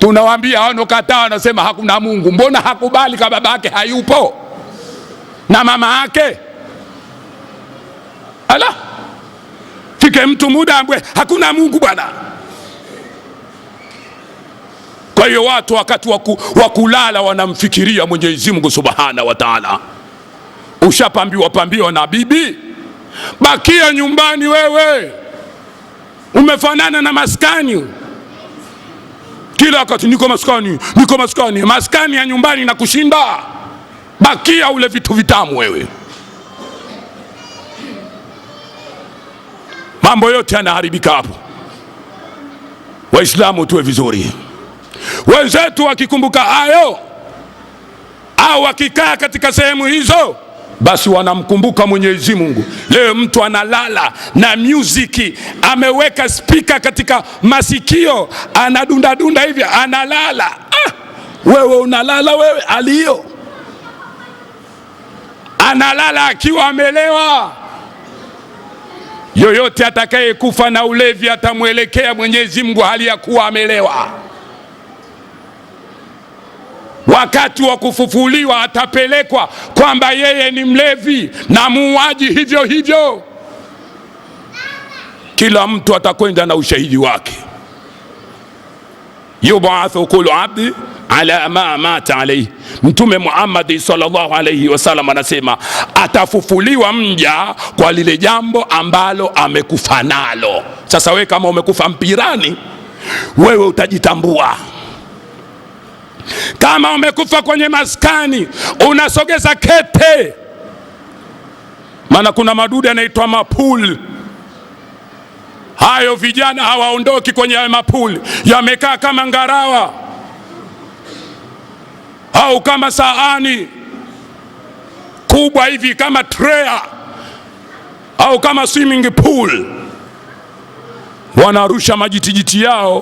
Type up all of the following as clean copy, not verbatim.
Tunawaambia wanokataa, wanasema hakuna Mungu. Mbona hakubali kama babake hayupo na mama yake? Ala, fike mtu muda ambwe hakuna Mungu bwana. Kwa hiyo watu wakati wa kulala wanamfikiria Mwenyezi Mungu Subhana wa Ta'ala. Ushapambiwa pambiwa na bibi, bakia nyumbani wewe, umefanana na maskani. Kila wakati niko maskani, niko maskani. Maskani ya nyumbani na kushinda, bakia ule vitu vitamu wewe. Mambo yote yanaharibika hapo. Waislamu tuwe vizuri. Wenzetu wakikumbuka hayo au wakikaa katika sehemu hizo, basi wanamkumbuka Mwenyezi Mungu. Leo mtu analala na music, ameweka speaker katika masikio, anadunda dunda hivi, analala. Ah, wewe unalala wewe, alio analala akiwa amelewa. Yoyote atakayekufa na ulevi atamwelekea Mwenyezi Mungu hali ya kuwa amelewa. Wakati wa kufufuliwa atapelekwa kwamba yeye ni mlevi na muuaji hivyo hivyo. Kila mtu atakwenda na ushahidi wake. Yubathu kullu abdi ala ma mata alayhi. Mtume Muhammad sallallahu alayhi wasallam anasema atafufuliwa mja kwa lile jambo ambalo amekufa nalo. Sasa we kama umekufa mpirani, wewe utajitambua. Kama umekufa kwenye maskani, unasogeza kete, maana kuna madude yanaitwa mapul. Hayo vijana hawaondoki kwenye hayo mapul, yamekaa kama ngarawa au kama sahani kubwa hivi, kama trea au kama swimming pool. Wanarusha majitijiti yao,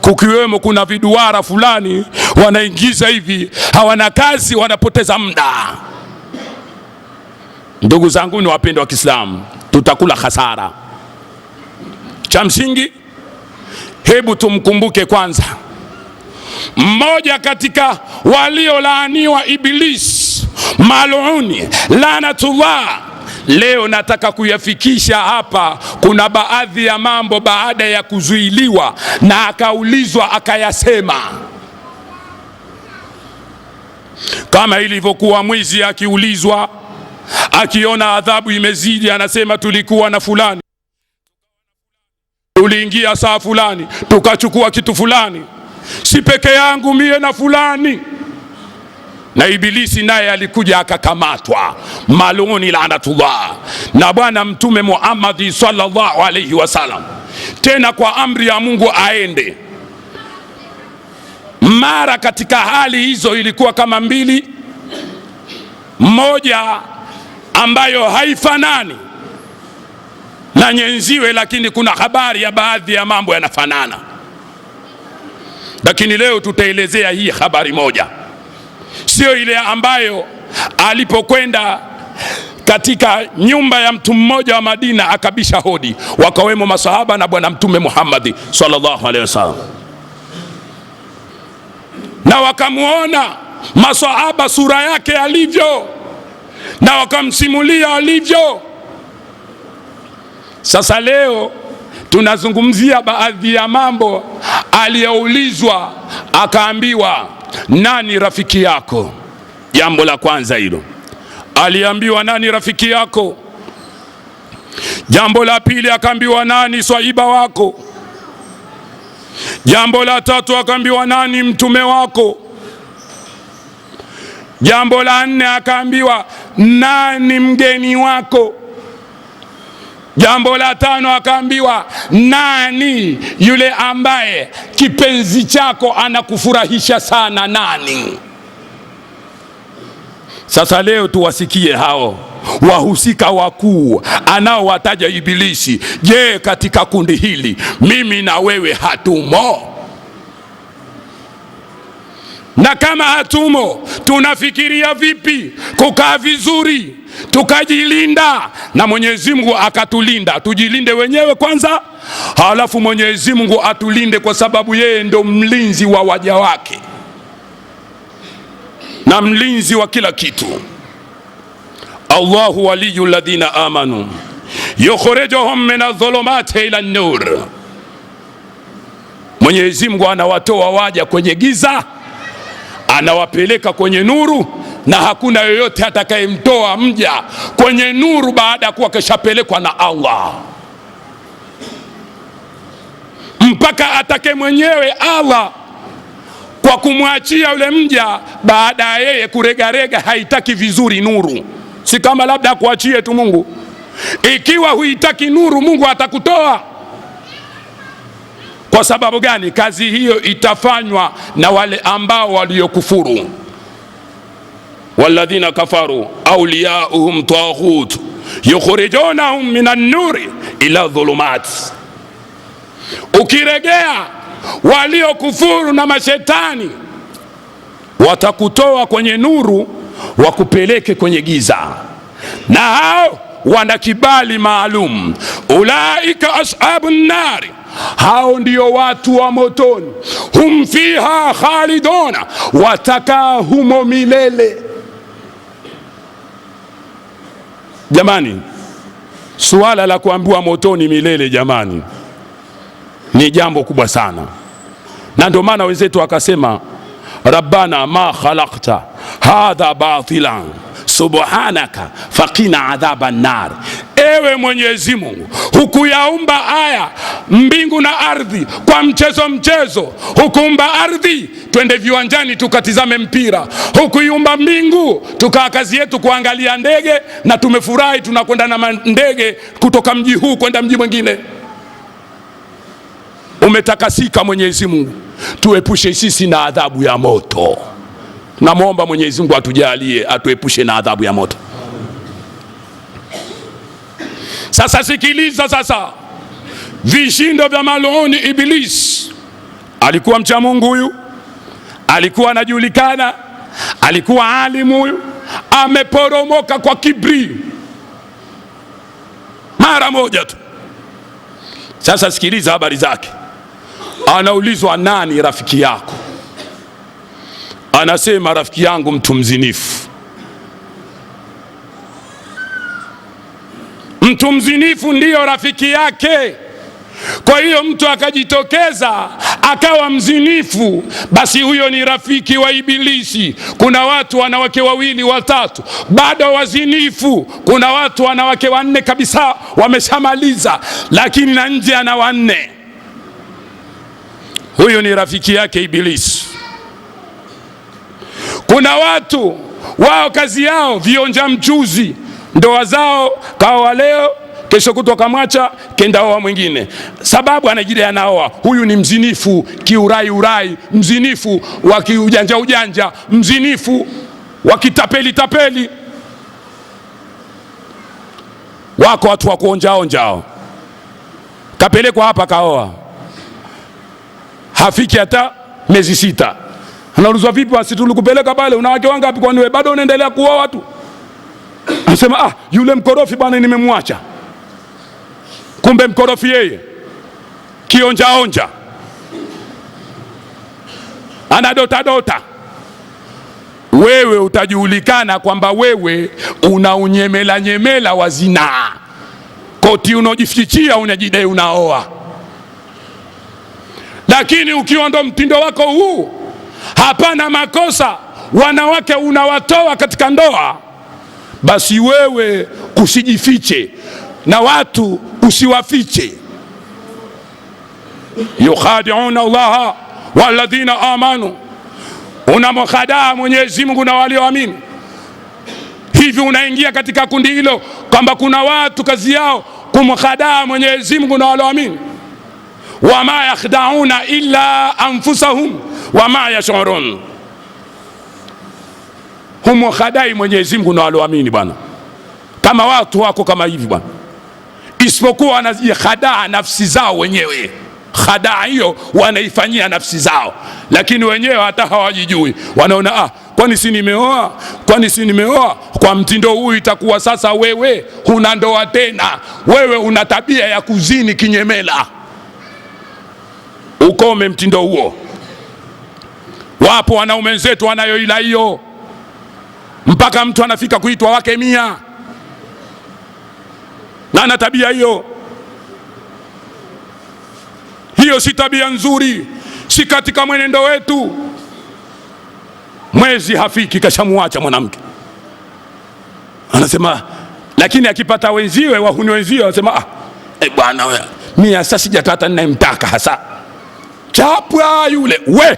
kukiwemo kuna viduara fulani wanaingiza hivi, hawana kazi, wanapoteza muda. Ndugu zangu ni wapendwa wa Kiislamu, tutakula hasara. Cha msingi, hebu tumkumbuke kwanza mmoja katika waliolaaniwa Iblis maluni lanatullah. Leo nataka kuyafikisha hapa. Kuna baadhi ya mambo baada ya kuzuiliwa na akaulizwa akayasema, kama ilivyokuwa mwizi akiulizwa akiona adhabu imezidi anasema tulikuwa na fulani, tuliingia saa fulani, tukachukua kitu fulani, si peke yangu mie na fulani. Na Ibilisi naye alikuja akakamatwa, maluni lanatullah, na Bwana Mtume Muhammad sallallahu alayhi wasallam, tena kwa amri ya Mungu aende. Mara katika hali hizo ilikuwa kama mbili, moja ambayo haifanani na nyenziwe, lakini kuna habari ya baadhi ya mambo yanafanana. Lakini leo tutaelezea hii habari moja, sio ile ambayo alipokwenda katika nyumba ya mtu mmoja wa Madina akabisha hodi, wakawemo masahaba na Bwana Mtume Muhammad sallallahu alaihi wasallam, na wakamuona masahaba sura yake alivyo, na wakamsimulia alivyo. Sasa leo tunazungumzia baadhi ya mambo aliyoulizwa, akaambiwa nani rafiki yako? Jambo la kwanza hilo, aliambiwa nani rafiki yako? Jambo la pili akaambiwa nani swahiba wako? Jambo la tatu akaambiwa nani mtume wako? Jambo la nne akaambiwa nani mgeni wako? Jambo la tano akaambiwa nani yule ambaye kipenzi chako anakufurahisha sana, nani? Sasa leo tuwasikie hao wahusika wakuu anaowataja Ibilisi. Je, katika kundi hili mimi na wewe hatumo? Na kama hatumo, tunafikiria vipi kukaa vizuri tukajilinda na Mwenyezi Mungu akatulinda. Tujilinde wenyewe kwanza, halafu Mwenyezi Mungu atulinde, kwa sababu yeye ndo mlinzi wa waja wake na mlinzi wa kila kitu. Allahu waliyu ladhina amanu yukhrijuhum min adh-dhulumati ila an-nur, Mwenyezi Mungu anawatoa waja kwenye giza anawapeleka kwenye nuru, na hakuna yoyote atakayemtoa mja kwenye nuru baada ya kuwa keshapelekwa na Allah, mpaka atake mwenyewe Allah kwa kumwachia yule mja baada ya yeye kuregarega, haitaki vizuri nuru. Si kama labda akuachie tu Mungu. Ikiwa huitaki nuru, Mungu atakutoa. Kwa sababu gani? Kazi hiyo itafanywa na wale ambao waliokufuru, walladhina kafaru awliyauhum taghut yukhrijunahum minan nuri ila dhulumat. Ukiregea waliokufuru na mashetani watakutoa kwenye nuru wakupeleke kwenye giza, na hao wana kibali maalum. Ulaika ashabu nnari, hao ndio watu wa motoni. Hum fiha khaliduna, watakaa humo milele. Jamani, suala la kuambiwa motoni milele, jamani, ni jambo kubwa sana, na ndio maana wenzetu wakasema rabbana ma khalaqta hadha batilan subhanaka faqina adhaba nar. Ewe Mwenyezi Mungu, hukuyaumba haya mbingu na ardhi kwa mchezo mchezo. Hukuumba ardhi twende viwanjani tukatizame mpira, hukuiumba mbingu tukaa kazi yetu kuangalia ndege na tumefurahi tunakwenda na ndege kutoka mji huu kwenda mji mwingine. Umetakasika Mwenyezi Mungu, tuepushe sisi na adhabu ya moto. Namwomba Mwenyezi Mungu atujalie, atuepushe na adhabu ya moto. Sasa sikiliza sasa vishindo vya maluni Iblis. Alikuwa mcha Mungu huyu, alikuwa anajulikana, alikuwa alimu huyu, ameporomoka kwa kibri mara moja tu. Sasa sikiliza habari zake. Anaulizwa, nani rafiki yako? Anasema, rafiki yangu mtu mzinifu. Mtu mzinifu ndiyo rafiki yake. Kwa hiyo mtu akajitokeza akawa mzinifu, basi huyo ni rafiki wa Ibilisi. Kuna watu wanawake wawili watatu bado wazinifu, kuna watu wanawake wanne kabisa wameshamaliza, lakini na nje ana wanne. Huyu ni rafiki yake Ibilisi. Kuna watu wao kazi yao vionja mchuzi, ndoa zao kaoa leo, kesho kutwa kamwacha, kenda oa mwingine, sababu anajidai anaoa. Huyu ni mzinifu kiurai urai, mzinifu wa kiujanja ujanja, mzinifu wa kitapeli tapeli. Wako watu wa kuonjaonja, kapelekwa hapa kaoa, hafiki hata miezi 6, anaulizwa vipi, basi tulikupeleka pale, una wake wangapi? Kwani wewe bado unaendelea kuoa watu? Anasema ah, yule mkorofi bwana nimemwacha. Kumbe mkorofi yeye kionjaonja, anadota dota. Wewe utajulikana kwamba wewe una unyemela nyemela wa zinaa, koti unaojifichia unajidai unaoa. Lakini ukiwa ndo mtindo wako huu, hapana makosa, wanawake unawatoa katika ndoa, basi wewe usijifiche na watu usiwafiche. Yukhadi'una Allaha walladhina amanu, unamkhadaa Mwenyezi Mungu na walioamini. Hivi unaingia katika kundi hilo kwamba kuna watu kazi yao kumkhadaa Mwenyezi Mungu na walioamini. Wama yakhdauna illa anfusahum wama yashurun, humkhadai Mwenyezi Mungu na walioamini bwana. Kama watu wako kama hivi bwana, isipokuwa wanajikhadaa nafsi zao wenyewe. Khadaa hiyo wanaifanyia nafsi zao, lakini wenyewe hata hawajijui. Wanaona ah, Kwani si nimeoa? Kwani si nimeoa? Kwa mtindo huu itakuwa sasa wewe huna ndoa tena, wewe una tabia ya kuzini kinyemela. Ukome mtindo huo. Wapo wanaume wenzetu wanayoila hiyo, mpaka mtu anafika kuitwa wake 100 na ana tabia hiyo. Hiyo si tabia nzuri, si katika mwenendo wetu. Mwezi hafiki kashamuacha mwanamke, anasema. Lakini akipata wenziwe, wahuni wenziwe, anasema bwana wewe, mimi hasa sijataka ninayemtaka hasa chapwa yule. We,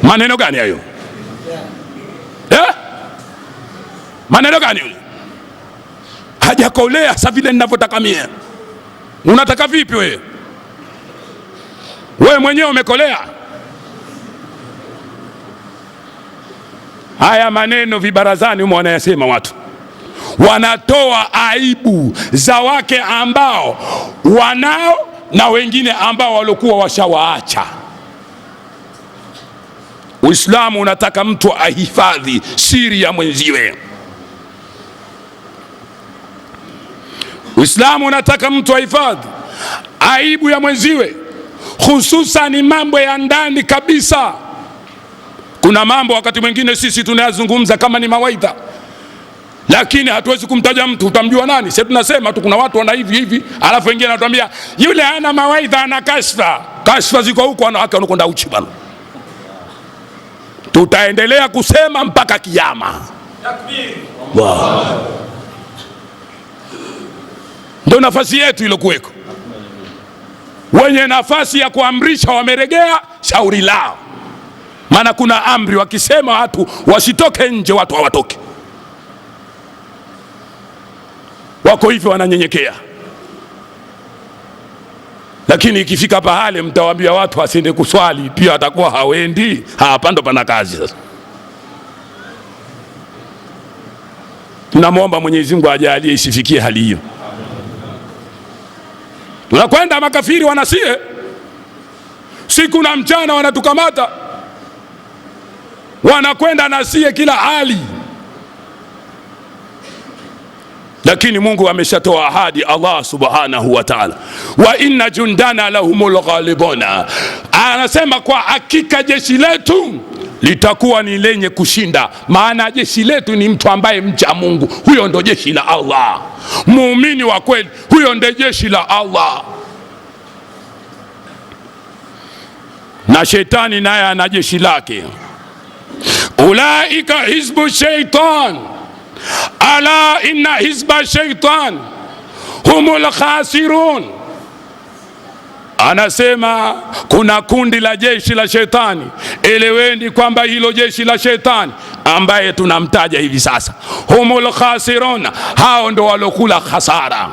maneno gani hayo eh? Maneno gani yule? Hajakolea sasa vile ninavyotaka mie. Unataka vipi wewe? Wewe mwenyewe umekolea. Haya maneno vibarazani humo wanayasema watu, wanatoa aibu za wake ambao wanao na wengine ambao walikuwa washawaacha. Uislamu unataka mtu ahifadhi siri ya mwenziwe. Uislamu unataka mtu ahifadhi aibu ya mwenziwe, hususan mambo ya ndani kabisa. Kuna mambo wakati mwingine sisi tunayazungumza kama ni mawaidha, lakini hatuwezi kumtaja mtu, utamjua nani? Sisi tunasema tu kuna watu wana hivi hivi, alafu wengine wanatuambia yule hana mawaidha, ana kashfa. Kashfa ziko huko, wanawake wanakwenda uchi bwana. Tutaendelea kusema mpaka kiyama. Wow. Ndio nafasi yetu ilokuweko. Wenye nafasi ya kuamrisha wameregea, shauri lao. Maana kuna amri, wakisema watu wasitoke nje, watu hawatoki. Wako hivyo wananyenyekea. Lakini ikifika pahali mtawaambia watu wasiende kuswali, pia atakuwa hawendi. Hapa ndo pana kazi sasa. Tunamuomba Mwenyezi Mungu ajalie isifikie hali hiyo. Tunakwenda makafiri wanasie, siku na mchana wanatukamata, wanakwenda nasie kila hali. Lakini Mungu ameshatoa ahadi, Allah subhanahu wa ta'ala, wa inna jundana lahumul ghalibuna, anasema kwa hakika jeshi letu litakuwa ni lenye kushinda. Maana jeshi letu ni mtu ambaye mcha Mungu, huyo ndo jeshi la Allah. Muumini wa kweli, huyo ndo jeshi la Allah. Na shetani naye ana jeshi lake. Ulaika hizbu shaitan, ala inna hizba shaitan humul khasirun. Anasema kuna kundi la jeshi la shetani. Eleweni kwamba hilo jeshi la shetani ambaye tunamtaja hivi sasa, humul khasirun, hao ndo walokula hasara.